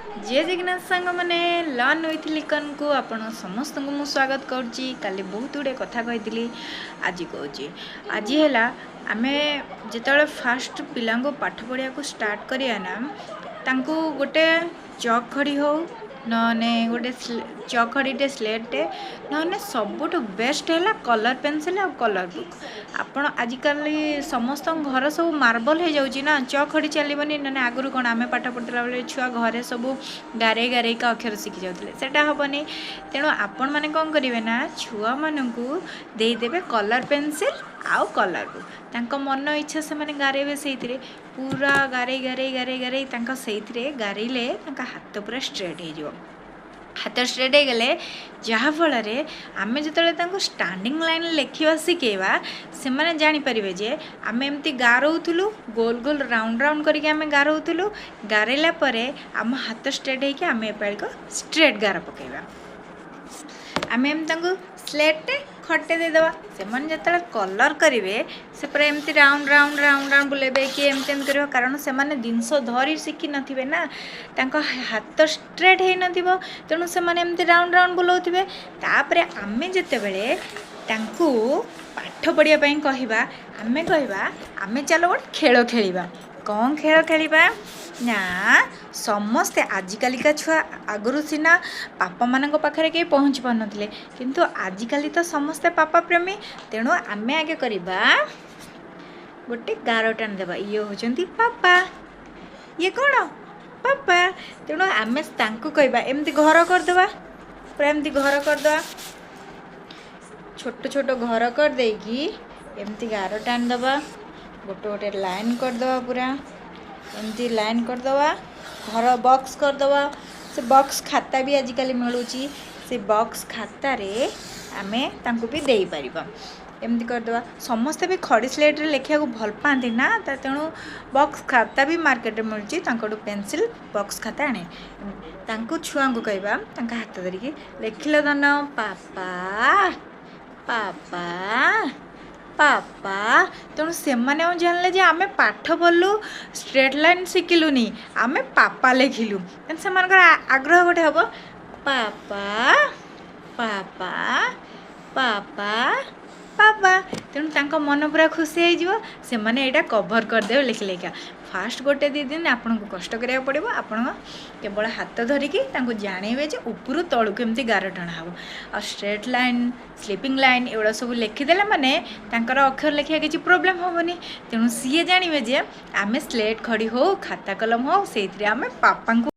ଜୟ ଜଗନ୍ନାଥ ସାଙ୍ଗମାନେ, learn with ଲିକନ୍କୁ ଆପଣ ସମସ୍ତଙ୍କୁ ମୁଁ ସ୍ୱାଗତ କରୁଛି। କାଲି ବହୁତ ଗୁଡ଼ିଏ କଥା କହିଥିଲି, ଆଜି କହୁଛି। ଆଜି ହେଲା ଆମେ ଯେତେବେଳେ ଫାଷ୍ଟ ପିଲାଙ୍କୁ ପାଠ ପଢ଼ିବାକୁ ଷ୍ଟାର୍ଟ କରିବା ନା, ତାଙ୍କୁ ଗୋଟେ ଚକ୍ ଖଡ଼ି ହେଉ, ନହେଲେ ଗୋଟେ ଚକ୍ ଖଡ଼ିଟେ, ସ୍ଲେଟ୍ଟେ, ନହେଲେ ସବୁଠୁ ବେଷ୍ଟ ହେଲା କଲର୍ ପେନସିଲ୍ ଆଉ କଲର୍ ବୁକ୍। ଆପଣ ଆଜିକାଲି ସମସ୍ତଙ୍କ ଘର ସବୁ ମାର୍ବଲ ହେଇଯାଉଛି ନା, ଚକ୍ ଖଡ଼ି ଚାଲିବନି। ନହେଲେ ଆଗରୁ କ'ଣ ଆମେ ପାଠ ପଢ଼ୁଥିଲା ବେଳେ ଛୁଆ ଘରେ ସବୁ ଗାରେଇ ଗାରେଇକା ଅକ୍ଷର ଶିଖି ଯାଉଥିଲେ, ସେଇଟା ହେବନି। ତେଣୁ ଆପଣମାନେ କ'ଣ କରିବେ ନା, ଛୁଆମାନଙ୍କୁ ଦେଇଦେବେ କଲର୍ ପେନସିଲ୍ ଆଉ କଲର୍ ବୁକ୍। ତାଙ୍କ ମନ ଇଚ୍ଛା ସେମାନେ ଗାରେଇବେ ସେଇଥିରେ, ପୁରା ଗାରେଇ ଗାରେଇ ଗାରେଇ ଗାରେଇ ତାଙ୍କ ସେଇଥିରେ ଗାରେଇଲେ ତାଙ୍କ ହାତ ପୁରା ଷ୍ଟ୍ରେଟ୍ ହେଇଯିବ। ହାତ ଷ୍ଟ୍ରେଟ୍ ହେଇଗଲେ ଯାହାଫଳରେ ଆମେ ଯେତେବେଳେ ତାଙ୍କୁ ଷ୍ଟାଣ୍ଡିଂ ଲାଇନ୍ ଲେଖିବା ଶିଖେଇବା, ସେମାନେ ଜାଣିପାରିବେ ଯେ ଆମେ ଏମିତି ଗାରଉଥିଲୁ, ଗୋଲ ଗୋଲ ରାଉଣ୍ଡ ରାଉଣ୍ଡ କରିକି ଆମେ ଗାରଉଥିଲୁ। ଗାରେଇଲା ପରେ ଆମ ହାତ ଷ୍ଟ୍ରେଟ୍ ହେଇକି ଆମେ ଏପାଳିକ ଷ୍ଟ୍ରେଟ୍ ଗାର ପକାଇବା। ଆମେ ଏମିତି ତାଙ୍କୁ ସ୍ଲେଟ୍ଟେ ଖଟେ ଦେଇଦେବା, ସେମାନେ ଯେତେବେଳେ କଲର୍ କରିବେ ସେ ପୁରା ଏମିତି ରାଉଣ୍ଡ ରାଉଣ୍ଡ ରାଉଣ୍ଡ ରାଉଣ୍ଡ ବୁଲେଇବେ କି ଏମିତି ଏମିତି କରିବ। କାରଣ ସେମାନେ ଜିନିଷ ଧରି ଶିଖିନଥିବେ ନା, ତାଙ୍କ ହାତ ଷ୍ଟ୍ରେଟ୍ ହେଇନଥିବ, ତେଣୁ ସେମାନେ ଏମିତି ରାଉଣ୍ଡ ରାଉଣ୍ଡ ବୁଲଉଥିବେ। ତାପରେ ଆମେ ଯେତେବେଳେ ତାଙ୍କୁ ପାଠ ପଢ଼ିବା ପାଇଁ କହିବା, ଆମେ କହିବା ଆମେ ଚାଲ ଗୋଟେ ଖେଳ ଖେଳିବା। କ'ଣ ଖେଳ ଖେଳିବା ନା, ସମସ୍ତେ ଆଜିକାଲିକା ଛୁଆ, ଆଗରୁ ସିନା ପାପାମାନଙ୍କ ପାଖରେ କେହି ପହଞ୍ଚି ପାରୁନଥିଲେ, କିନ୍ତୁ ଆଜିକାଲି ତ ସମସ୍ତେ ପାପା ପ୍ରେମୀ। ତେଣୁ ଆମେ ଆଗେ କରିବା ଗୋଟେ ଗାର ଟାଣିଦେବା। ଇଏ ହେଉଛନ୍ତି ପାପା, ଇଏ କ'ଣ ପାପା। ତେଣୁ ଆମେ ତାଙ୍କୁ କହିବା ଏମିତି ଘର କରିଦେବା, ପୁରା ଏମିତି ଘର କରିଦେବା, ଛୋଟ ଛୋଟ ଘର କରିଦେଇକି ଏମିତି ଗାର ଟାଣିଦେବା, ଗୋଟେ ଗୋଟେ ଲାଇନ୍ କରିଦେବା, ପୁରା ଏମିତି ଲାଇନ୍ କରିଦେବା, ଘର ବକ୍ସ କରିଦେବା। ସେ ବକ୍ସ ଖାତା ବି ଆଜିକାଲି ମିଳୁଛି, ସେ ବକ୍ସ ଖାତାରେ ଆମେ ତାଙ୍କୁ ବି ଦେଇପାରିବା। ଏମିତି କରିଦେବା। ସମସ୍ତେ ବି ଖଡ଼ି ସ୍ଲେଟ୍ରେ ଲେଖିବାକୁ ଭଲ ପାଆନ୍ତି ନା, ତେଣୁ ବକ୍ସ ଖାତା ବି ମାର୍କେଟରେ ମିଳୁଛି, ତାଙ୍କଠୁ ପେନସିଲ୍ ବକ୍ସ ଖାତା ଆଣେ। ତାଙ୍କୁ ଛୁଆଙ୍କୁ କହିବା ତାଙ୍କ ହାତ ଧରିକି ଲେଖିଲ ଧନ, ପାପା ପାପା ପାପା। ତେଣୁ ସେମାନେ ଆଉ ଜାଣିଲେ ଯେ ଆମେ ପାଠ ପଢ଼ିଲୁ, ଷ୍ଟ୍ରେଟ୍ ଲାଇନ୍ ଶିଖିଲୁନି, ଆମେ ପାପା ଲେଖିଲୁ। ତେଣୁ ସେମାନଙ୍କର ଆଗ୍ରହ ଗୋଟେ ହେବ, ପାପା ପାପା ପାପା ପାପା। ତେଣୁ ତାଙ୍କ ମନ ପୁରା ଖୁସି ହେଇଯିବ, ସେମାନେ ଏଇଟା କଭର୍ କରିଦେବେ ଲେଖି ଲେଖିକା। ଫାଷ୍ଟ ଗୋଟେ 2 ଦିନ ଆପଣଙ୍କୁ କଷ୍ଟ କରିବାକୁ ପଡ଼ିବ। ଆପଣ କେବଳ ହାତ ଧରିକି ତାଙ୍କୁ ଜାଣେଇବେ ଯେ ଉପରୁ ତଳକୁ ଏମିତି ଗାର ଟଣା ହେବ, ଆଉ ଷ୍ଟ୍ରେଟ୍ ଲାଇନ୍, ସ୍ଲିପିଂ ଲାଇନ୍ ଏଗୁଡ଼ା ସବୁ ଲେଖିଦେଲେ ମାନେ ତାଙ୍କର ଅକ୍ଷର ଲେଖିବା କିଛି ପ୍ରୋବ୍ଲେମ୍ ହେବନି। ତେଣୁ ସିଏ ଜାଣିବେ ଯେ ଆମେ ସ୍ଲେଟ୍ ଖଡ଼ି ହେଉ, ଖାତା କଲମ ହେଉ, ସେଇଥିରେ ଆମେ ପାପାଙ୍କୁ